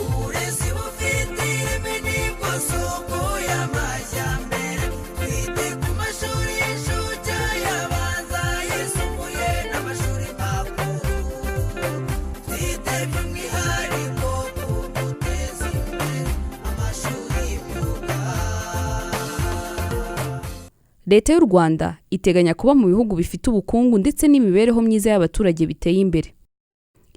Uburezi bufite ireme nibwo soko y'amajyambere. Twite ku mashuri y'incuke, ayabanza, ayisumbuye n'amashuri makuru. Twite by'umwihariko ku guteza imbere amashuri y'imyuga. Leta y'u Rwanda iteganya kuba mu bihugu bifite ubukungu ndetse n'imibereho myiza y'abaturage biteye imbere.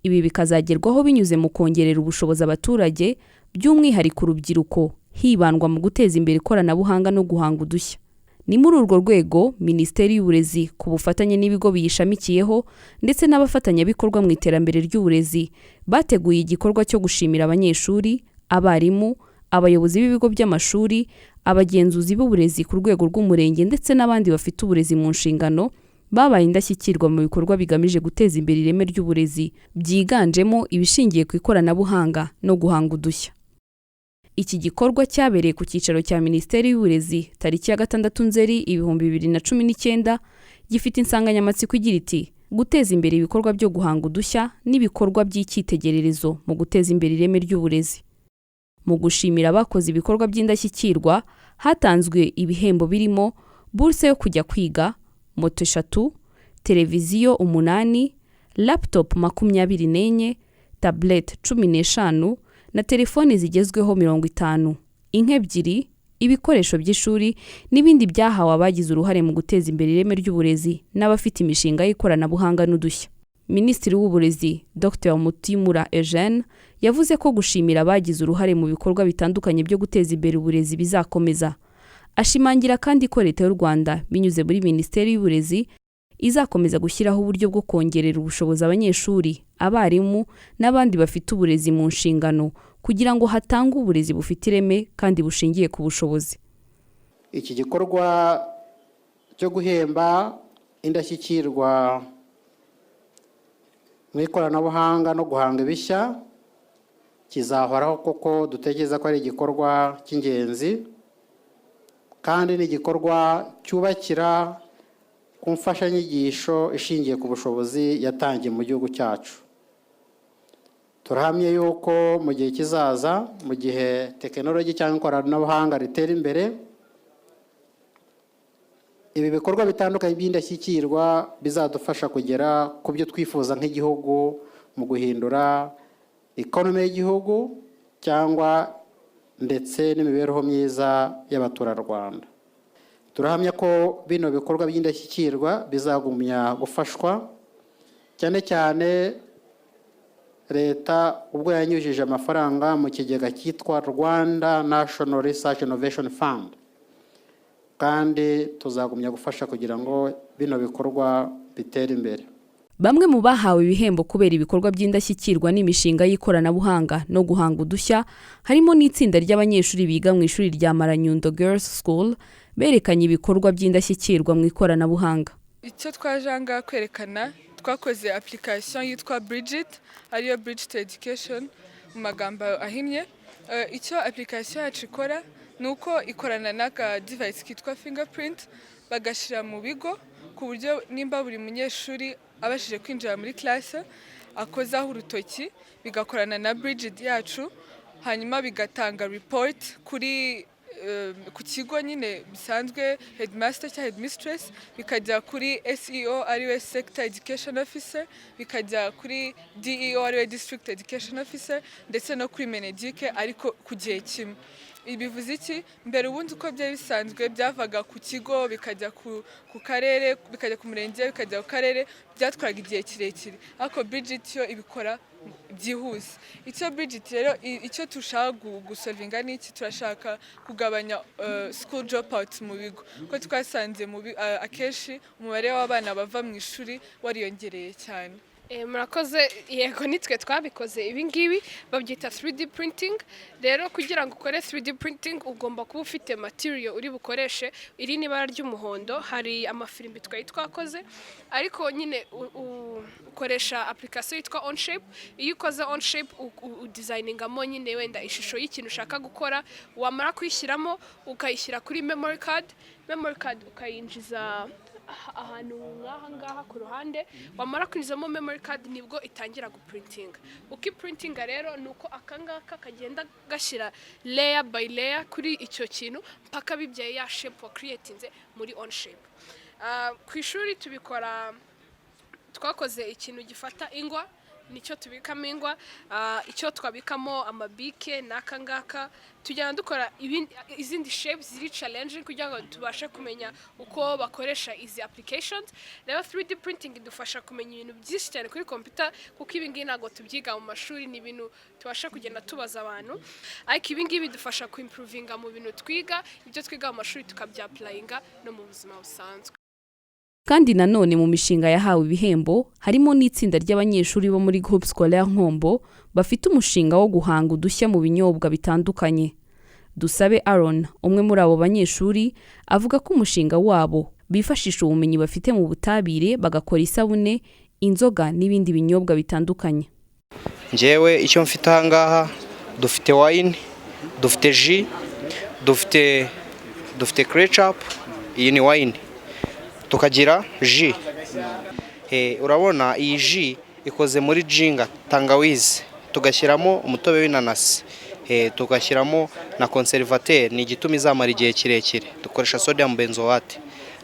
Ibi bikazagerwaho binyuze mu kongerera ubushobozi abaturage, by'umwihariko urubyiruko, hibandwa mu guteza imbere ikoranabuhanga no guhanga udushya. Ni muri urwo rwego Minisiteri y'Uburezi, ku bufatanye n'ibigo biyishamikiyeho ndetse n'abafatanyabikorwa mu iterambere ry'uburezi, bateguye igikorwa cyo gushimira abanyeshuri, abarimu, abayobozi b'ibigo by'amashuri, abagenzuzi b'uburezi ku rwego rw'umurenge ndetse n'abandi bafite uburezi mu nshingano babaye indashyikirwa mu bikorwa bigamije guteza imbere ireme ry'uburezi, byiganjemo ibishingiye ku ikoranabuhanga no guhanga udushya. Iki gikorwa cyabereye ku cyicaro cya Minisiteri y'Uburezi tariki ya 6 Nzeri 2019, gifite insanganyamatsiko igira iti: "Guteza imbere ibikorwa byo guhanga udushya n'ibikorwa by'icyitegererezo mu guteza imbere ireme ry'uburezi." Mu gushimira abakoze ibikorwa by'indashyikirwa, hatanzwe ibihembo birimo buruse yo kujya kwiga, moto eshatu, televiziyo umunani, laptop 24, tablet 15 na telefoni zigezweho 50, inka ebyiri, ibikoresho by'ishuri n'ibindi byahawe abagize uruhare mu guteza imbere ireme ry'uburezi n'abafite imishinga y'ikoranabuhanga n'udushya. Minisitiri w'Uburezi, Dr Mutimura Eugene, yavuze ko gushimira abagize uruhare mu bikorwa bitandukanye byo guteza imbere uburezi bizakomeza. Ashimangira kandi ko Leta y'u Rwanda, binyuze muri Minisiteri y'Uburezi, izakomeza gushyiraho uburyo bwo kongerera ubushobozi abanyeshuri, abarimu n'abandi bafite uburezi mu nshingano kugira ngo hatangwe uburezi bufite ireme kandi bushingiye ku bushobozi. Iki gikorwa cyo guhemba indashyikirwa mu ikoranabuhanga no guhanga ibishya kizahoraho, kuko dutekereza ko ari igikorwa cy'ingenzi kandi ni igikorwa cyubakira ku mfashanyigisho ishingiye ku bushobozi yatangiye mu gihugu cyacu. Turahamye yuko mu gihe kizaza, mu gihe tekinoloji cyangwa ikoranabuhanga ritera imbere, ibi bikorwa bitandukanye by'indashyikirwa bizadufasha kugera ku byo twifuza nk'igihugu mu guhindura economy y'igihugu cyangwa ndetse n'imibereho myiza y'abaturarwanda. Turahamya ko bino bikorwa by'indashyikirwa bizagumya gufashwa, cyane cyane leta ubwo yanyujije amafaranga mu kigega cyitwa Rwanda National Research Innovation Fund, kandi tuzagumya gufasha kugira ngo bino bikorwa bitere imbere. Bamwe mu bahawe ibihembo kubera ibikorwa by'indashyikirwa n'imishinga y'ikoranabuhanga no guhanga udushya harimo n'itsinda ry'abanyeshuri biga mu ishuri rya Maranyundo Girls School, berekanye ibikorwa by'indashyikirwa mu ikoranabuhanga. Icyo twaje aha ngaha kwerekana, twakoze application yitwa Bridgit, ariyo Bridge to Education mu magambo ahinnye. Icyo application yacu ikora ni uko ikorana n'aka device kitwa fingerprint, bagashyira mu bigo ku buryo nimba buri munyeshuri abashije kwinjira muri classe akozaho urutoki, bigakorana na Bridgit yacu, hanyuma bigatanga report kuri ku kigo nyine bisanzwe, headmaster cyangwa headmistress, bikajya kuri SEO, ariwe sector education officer, bikajya kuri DEO, ariwe district education officer, ndetse no kuri MINEDUC, ariko ku gihe kimwe. Ibi bivuze iki? Mbere ubundi uko byari bisanzwe, byavaga ku kigo bikajya ku karere, bikajya ku murenge, bikajya ku karere, byatwaraga igihe kirekire, ariko Bridgit yo ibikora byihuse. Icyo Bridgit rero, icyo dushaka gusolvinga ni iki? Turashaka kugabanya school dropout mu bigo, kuko twasanze akenshi umubare w'abana bava mu ishuri wariyongereye cyane. Murakoze. Yego, nitwe twabikoze. Ibi ngibi babyita 3D printing. Rero kugira ngo ukore 3D printing, ugomba kuba ufite material uri bukoreshe. Iri ni ibara ry'umuhondo, hari amafirimbi twari twakoze, ariko nyine ukoresha application yitwa Onshape. Iyo ukoze Onshape, udesigningamo nyine wenda ishusho y'ikintu ushaka gukora, wamara kuyishyiramo ukayishyira kuri memory card. Memory card ukayinjiza ahantu nk'aha ngaha ku ruhande. Wamara kwinjizamo memory card, nibwo itangira guprintinga. Uko iprintinga rero ni uko aka ngaka kagenda gashyira layer by layer kuri icyo kintu mpaka bibyaye ya shape wa creatinze muri Onshape. Ku ishuri tubikora, twakoze ikintu gifata ingwa, nicyo tubikamo ingwa, icyo twabikamo amabike n'aka ngaka. Tugenda dukora izindi shapes ziri challenging kugira ngo tubashe kumenya uko bakoresha izi applications. Rero 3D printing idufasha kumenya ibintu byinshi cyane kuri computer, kuko ibi ngibi ntabwo tubyiga mu mashuri, ni ibintu tubasha kugenda tubaza abantu. Ariko ibi ngibi bidufasha kuimprovinga mu bintu twiga, ibyo twiga mu mashuri tukabyapplyinga no mu buzima busanzwe. Kandi nanone mu mishinga yahawe ibihembo harimo n'itsinda ry'abanyeshuri bo muri Groupe Scolaire Nkombo bafite umushinga wo guhanga udushya mu binyobwa bitandukanye. Dusabe Aaron, umwe muri abo banyeshuri, avuga ko umushinga wabo bifashisha ubumenyi bafite mu butabire bagakora isabune, inzoga n'ibindi binyobwa bitandukanye. Njyewe icyo mfite aha ngaha, dufite wine, dufite jus, dufite ketchup. Iyi ni wine, tukagira jus. Urabona iyi jus ikoze muri ginger, tangawizi, tugashyiramo umutobe w'inanasi, tugashyiramo na conservateur, ni igituma izamara igihe kirekire, dukoresha sodium benzoate.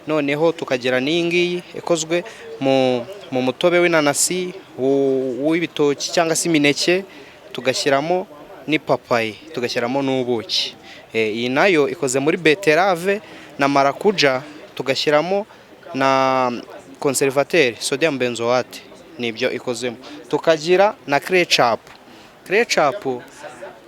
Noneho tukagira n'iyi ngiyi ikozwe mu mutobe w'inanasi, w'ibitoki cyangwa se imineke, tugashyiramo n'ipapayi, tugashyiramo n'ubuki. Iyi nayo ikoze muri betterave na marakuja, tugashyiramo na conservateur, sodium benzoate, nibyo ikozemo. Tukagira na ketchup. Ketchup,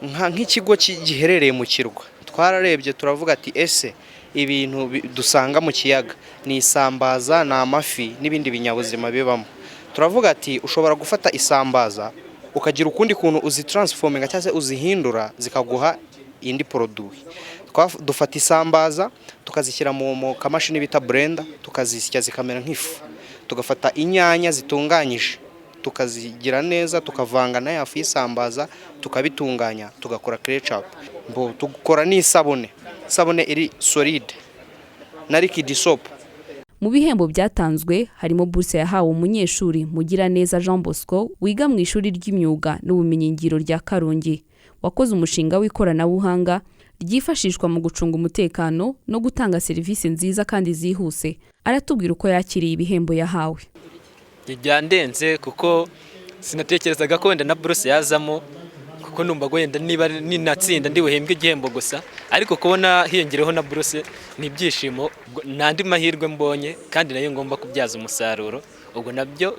nk'ikigo giherereye mu kirwa, twararebye turavuga ati: "Ese ibintu dusanga mu kiyaga ni isambaza, ni amafi n'ibindi binyabuzima bibamo?" Turavuga ati: "Ushobora gufata isambaza ukagira ukundi kuntu uzitransforminga cyangwa se uzihindura zikaguha indi produit." Dufata isambaza tukazishyira mu kamashini bita blender, tukazisya zikamera nk'ifu, tugafata inyanya zitunganyije tukazigira neza, tukavanga na ya fu y'isambaza, tukabitunganya, tugakora ketchup. Tugakora n'isabune, isabune iri solide na liquid soap. Mu bihembo byatanzwe harimo buruse yahawe umunyeshuri Mugiraneza Jean Bosco wiga mu ishuri ry'imyuga n'ubumenyingiro rya Karongi, wakoze umushinga w'ikoranabuhanga ryifashishwa mu gucunga umutekano no gutanga serivisi nziza kandi zihuse. Aratubwira uko yakiriye ibihembo yahawe. Byandenze kuko sinatekerezaga ko wenda na buruse yazamo, kuko numva wenda niba ninatsinda ndi buhembwe igihembo gusa, ariko kubona hiyongereho na buruse ni ibyishimo, ni andi mahirwe mbonye kandi nayo ngomba kubyaza umusaruro. Ubwo nabyo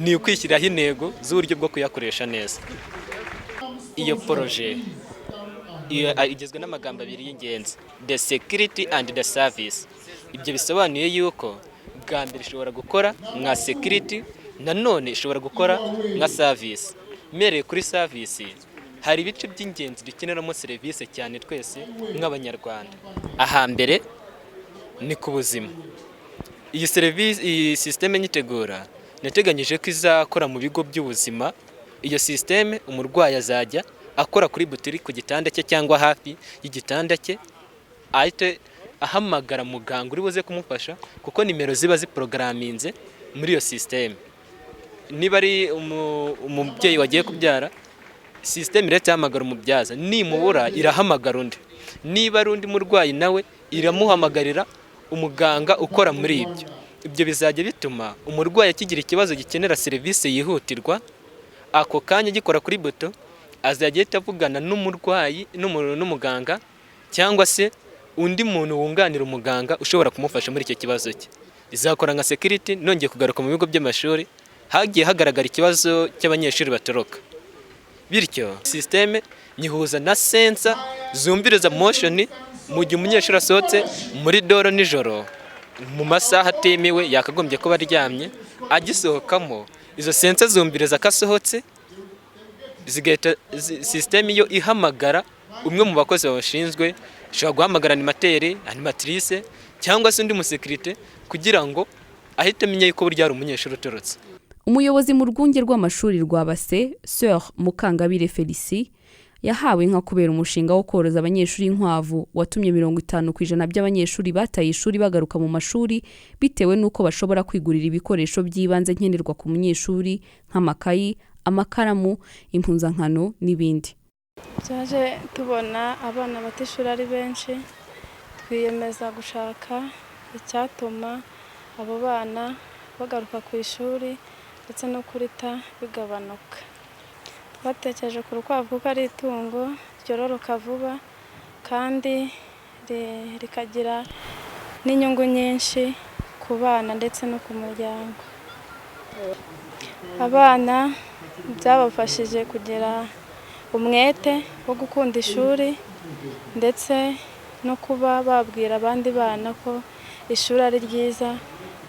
ni ukwishyiriraho intego z'uburyo bwo kuyakoresha neza. Iyo projet igizwe n'amagambo abiri y'ingenzi: the security and the service. Ibyo bisobanuye yuko bwa mbere ishobora gukora nka security, nanone ishobora gukora nka service. Mpereye kuri service, hari ibice by'ingenzi dukeneramo serivisi cyane twese nk'Abanyarwanda. Ahambere ni ku buzima. Iyi serivisi, iyi sisiteme nyitegura, nateganyije ko izakora mu bigo by'ubuzima. Iyo sisiteme, umurwayi azajya akora kuri buto iri ku gitanda cye cyangwa hafi y'igitanda cye, ahite ahamagara muganga uri buze kumufasha, kuko nimero ziba ziporogaraminze muri iyo sisiteme. Niba ari umubyeyi wagiye kubyara, sisiteme irahita ihamagara umubyaza, nimubura irahamagara undi. Niba ari undi murwayi, nawe iramuhamagarira umuganga ukora muri ibyo. Ibyo bizajya bituma umurwayi akigira ikibazo gikenera serivisi yihutirwa, ako kanya agikora kuri buto azajya ahita avugana n'umurwayi n'umuganga cyangwa se undi muntu wunganira umuganga ushobora kumufasha muri icyo kibazo cye. Izakora nka security. Nongeye kugaruka mu bigo by'amashuri, hagiye hagaragara ikibazo cy'abanyeshuri batoroka, bityo sisiteme nyihuza na sensor zumviriza motion mu gihe umunyeshuri asohotse muri door nijoro mu masaha atemewe yakagombye kuba aryamye. Agisohokamo Izo sensor zumviriza ko asohotse, zigahita system yo ihamagara umwe mu bakozi babashinzwe. Ishobora guhamagara animateur, animatrice cyangwa se undi musekirite, kugira ngo ahite amenya yuko burya hari umunyeshuri utorotse. Umuyobozi mu rwunge rw'amashuri rwa Base, Sœur Mukangabire Felicie, yahawe inka kubera umushinga wo koroza abanyeshuri inkwavu watumye 50% by'abanyeshuri bataye ishuri bagaruka mu mashuri, bitewe n'uko bashobora kwigurira ibikoresho by'ibanze nkenerwa ku munyeshuri nk'amakayi, amakaramu, impuzankano n'ibindi. Byaje tubona abana bata ishuri ari benshi, twiyemeza gushaka icyatuma abo bana bagaruka ku ishuri ndetse no kurita bigabanuka. Twatekereje ku rukwavu kuko ari itungo ryororoka vuba kandi rikagira n'inyungu nyinshi ku bana ndetse no ku muryango. Abana byabafashije kugira umwete wo gukunda ishuri ndetse no kuba babwira abandi bana ko ishuri ari ryiza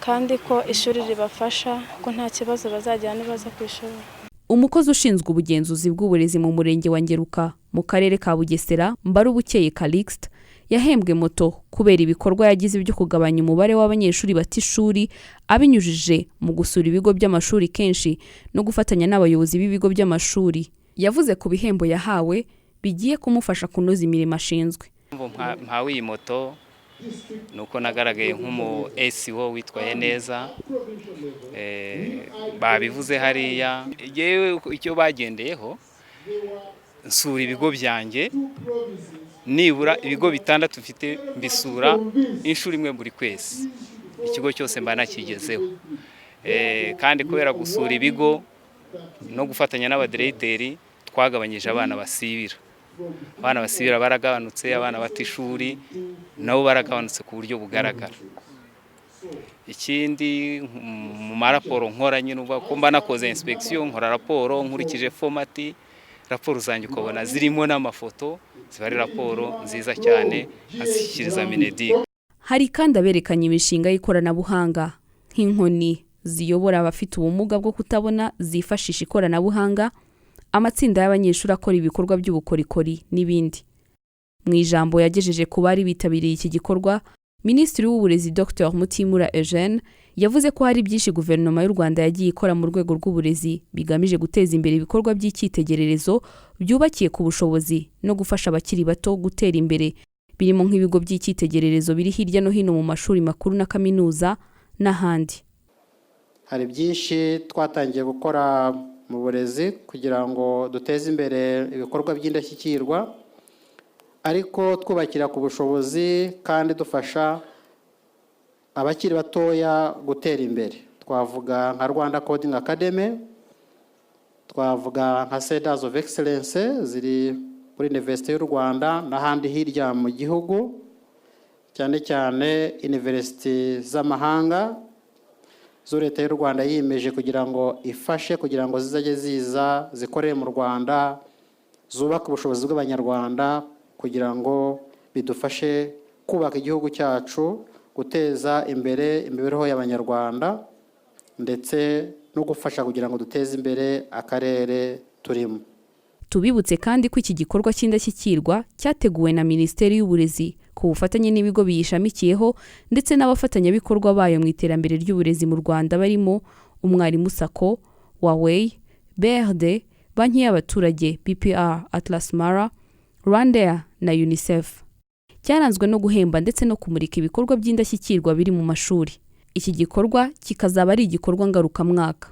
kandi ko ishuri ribafasha, ko nta kibazo bazagira nibaza ku ishuri. Umukozi ushinzwe ubugenzuzi bw'uburezi mu murenge wa Ngeruka mu karere ka Bugesera, Mbarubukeye Calixte, yahembwe moto kubera ibikorwa yagize byo kugabanya umubare w'abanyeshuri bata ishuri, abinyujije mu gusura ibigo by'amashuri kenshi no gufatanya n'abayobozi b'ibigo by'amashuri. Yavuze ku bihembo yahawe bigiye kumufasha kunoza imirimo ashinzwe. Mpawe iyi moto ni uko nagaragaye nk'umu SEO witwaye neza. Babivuze hariya, yewe icyo bagendeyeho, nsura ibigo byanjye nibura ibigo bitandatu mfite, mbisura inshuro imwe buri kwezi, ikigo cyose mba nakigezeho. Kandi kubera gusura ibigo no gufatanya n'abadiregiteri, twagabanyije abana basibira. Abana basibira baragabanutse, abana bata ishuri nabo baragabanutse ku buryo bugaragara. Ikindi, mu maraporo nkora nyine, uvuga ko mba nakoze inspection, nkora raporo nkurikije format. Raporo zanjye ukabona zirimo n'amafoto, ziba ari raporo nziza cyane, nkazishyikiriza MINEDUC. Hari kandi aberekanye imishinga y'ikoranabuhanga nk'inkoni ziyobora abafite ubumuga bwo kutabona zifashisha ikoranabuhanga, amatsinda y'abanyeshuri akora ibikorwa by'ubukorikori n'ibindi. Mu ijambo yagejeje ku bari bitabiriye iki gikorwa, Minisitiri w'Uburezi Dr Mutimura Eugene yavuze ko hari byinshi Guverinoma y'u Rwanda yagiye ikora mu rwego rw'uburezi bigamije guteza imbere ibikorwa by'icyitegererezo byubakiye ku bushobozi no gufasha abakiri bato gutera imbere, birimo nk'ibigo by'icyitegererezo biri hirya no hino mu mashuri makuru na kaminuza n'ahandi. Hari byinshi twatangiye gukora mu burezi kugira ngo duteze imbere ibikorwa by'indashyikirwa, ariko twubakira ku bushobozi kandi dufasha abakiri batoya gutera imbere. Twavuga nka Rwanda Coding Academy, twavuga nka Centers of Excellence ziri muri Université y'u Rwanda n'ahandi hirya mu gihugu, cyane cyane university z'amahanga zo Leta y'u Rwanda yiyemeje kugira ngo ifashe, kugira ngo zizajye ziza zikorere mu Rwanda, zubake ubushobozi bw'Abanyarwanda, kugira ngo bidufashe kubaka igihugu cyacu, guteza imbere imibereho y'Abanyarwanda ndetse no gufasha kugira ngo duteze imbere akarere turimo. Tubibutse kandi ko iki gikorwa cy'indashyikirwa cyateguwe na Minisiteri y'Uburezi ku bufatanye n'ibigo biyishamikiyeho ndetse n'abafatanyabikorwa bayo mu iterambere ry'uburezi mu Rwanda, barimo Umwarimu SACCO, Huawei, BRD, Banki y'Abaturage BPR, Atlas Mara, RwandAir na UNICEF. Cyaranzwe no guhemba ndetse no kumurika ibikorwa by'indashyikirwa biri mu mashuri. Iki gikorwa kikazaba ari igikorwa ngarukamwaka.